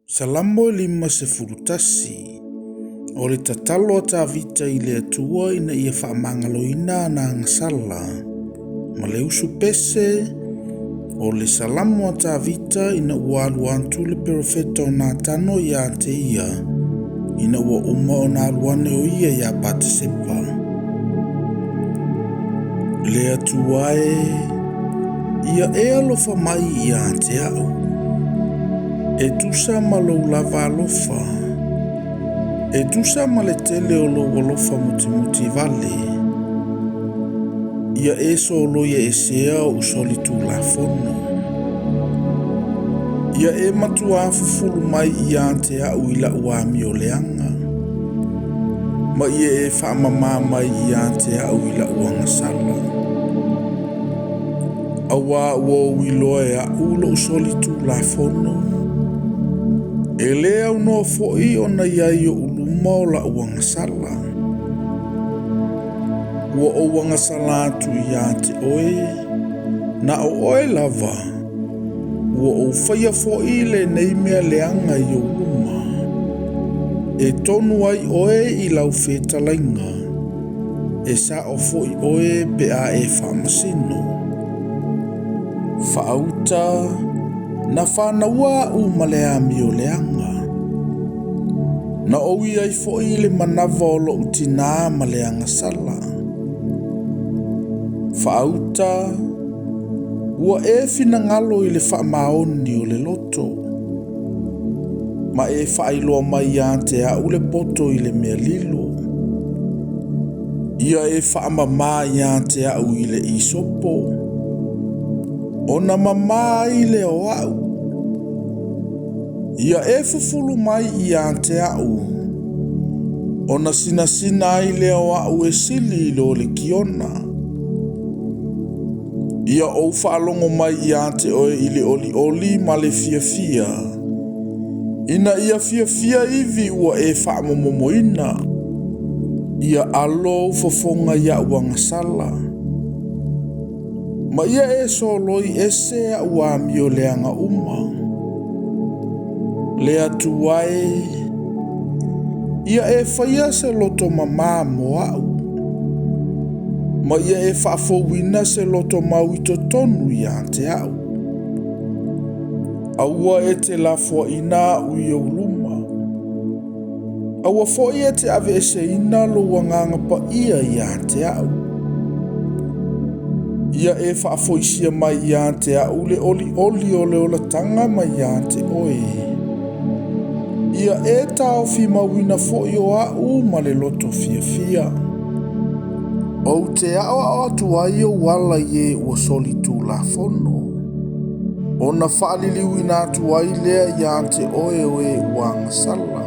Salamo 51. O le tatalo a Tavita i le Atua ina ia faamagaloina ana agasala, ma le usu pese, o le Salamo a Tavita ina ua alu atu le perofeta o Natano ia te ia, ina ua uma ona alu ane o ia iā Patesepa. Le Atua e, ia e alofa mai ia te a'u, e tusa ma lou lava alofa, e tusa ma le tele o lou alofa mutimuti vale, ia e soloia esea o'u solitulafono. Ia e matuā fufulu mai ia te a'u i la'u amio leaga, ma ia e faamamā mai ia te a'u i la'u agasala. Auā ua ou iloa e a'u lo'u solitulafono, e lē aunoa fo'i ona i ai i o'u luma o la'u agasala. Ua ou agasala atu ia te oe, na o oe lava, ua ou faia fo'i lenei mea leaga i ou luma, e tonu ai oe i lau fetalaiga, e sa'o fo'i oe pe a e faamasino. Faauta, na fanaua a'u ma le amio leaga. Na ou i ai fo'i i le manava o lo'u tinā ma le agasala. Faauta, ua e finagalo i le faamaoni o le loto, ma e faailoa mai ia te a'u le poto i le mea lilo. Ia e faamamā ia te a'u i le isopo, ona mamā ai lea o a'u. Ia e fufulu mai ia te a'u, ona sinasina ai lea o a'u e sili i lo le kiona. Ia ou faalogo mai ia te oe i le olioli ma le fiafia, ina ia fiafia ivi ua e faamomomoina. Ia alo ou fofoga ia'u agasala, ma ia e soloi ese a'u amio leaga uma. Le Atua e, ia e faia se loto mamā mo a'u, ma ia e faafouina se loto mau i totonu ia te a'u. Aua e te lafoaina a'u i ou luma, aua fo'i e te aveeseina lou agaga paia ia te a'u. Ia e faafoisia mai ia te a'u le olioli o le olataga mai ia te oe. Ia e taofi mauina fo'i o a'u ma le loto fiafia. Ou te a'oa'o atu ai ou ala i e ua solitulafono, ona faaliliuina atu ai lea ia te oe o e ua agasala.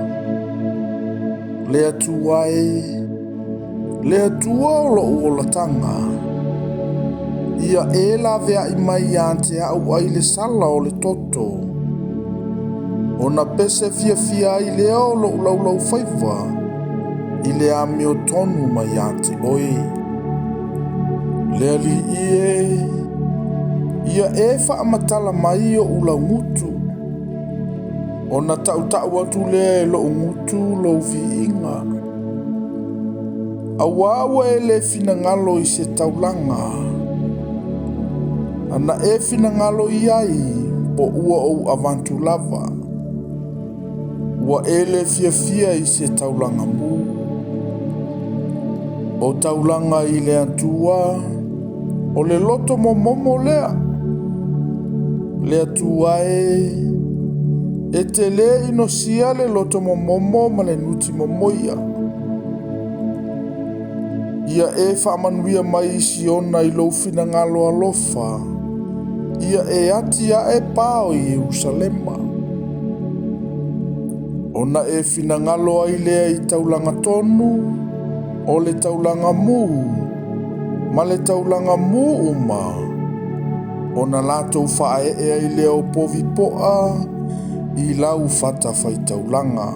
Le Atua e, le Atua o lo'u olataga, ia e laveai mai ia te a'u ai le sala o le toto, ona pese fiafia ai lea o lo'u laulaufaiva i le amiotonu mai ia te oe. Le Alii e, ia e faamatala mai o'u laugutu, ona ta'uta'u atu lea e lo'u gutu lou viiga. Auā ua e lē finagalo i se taulaga, ana e finagalo i ai, po ua ou avatu lava. Ua e lē fiafia i se taulaga mū. O taulaga i le Atua, o le loto momomo lea. Le Atua e, e te lē inosia le loto momomo ma le nuti momoia. Ia e faamanuia mai i Siona i lou finagalo alofa, ia e atia'e pā o Ierusalema. Ona e finagalo ai lea i taulaga tonu, o le taulaga mū, ma le taulaga mū uma, ona latou faae'e ai lea o povi po'a i lau fatafaitaulaga.